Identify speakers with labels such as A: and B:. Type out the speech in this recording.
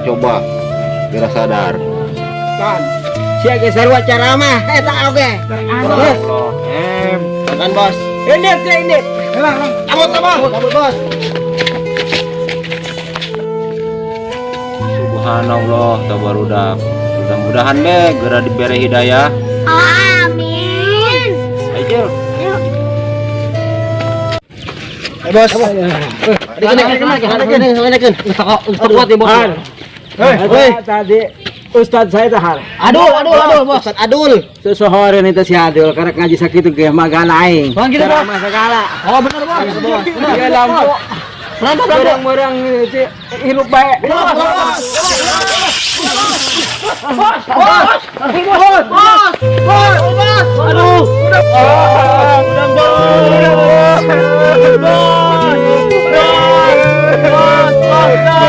A: Coba biar sadar.
B: Kan. Sia ge sarua ceramah eta oge.
A: Allah. Em.
B: Makan, Bos. Indit, ya, indit. Cabut, cabut. Cabut, Bos.
A: Subhanallah, tabarudak. Mudah-mudahan deh geura dibere hidayah.
C: Amin.
A: Ayo, Cil.
B: Eh, Bos. Kuat ya, Bos.
D: Hei, tadi Ustad saya tahar.
B: Aduh, aduh, aduh, Bos. Ustad Adul.
D: Sesohoreun itu si Adul karek ngaji sakitu ge magan aing.
B: Bang, gitu, Bos.
D: Ceramah segala.
B: Oh, bener, Bos.
D: Dia lampu. Orang-orang itu hirup baik.
B: Bos, bos, bos, bos, bos, bos. Aduh.
A: Udah, Bos. Udah, Bos. Bos, bos, bos.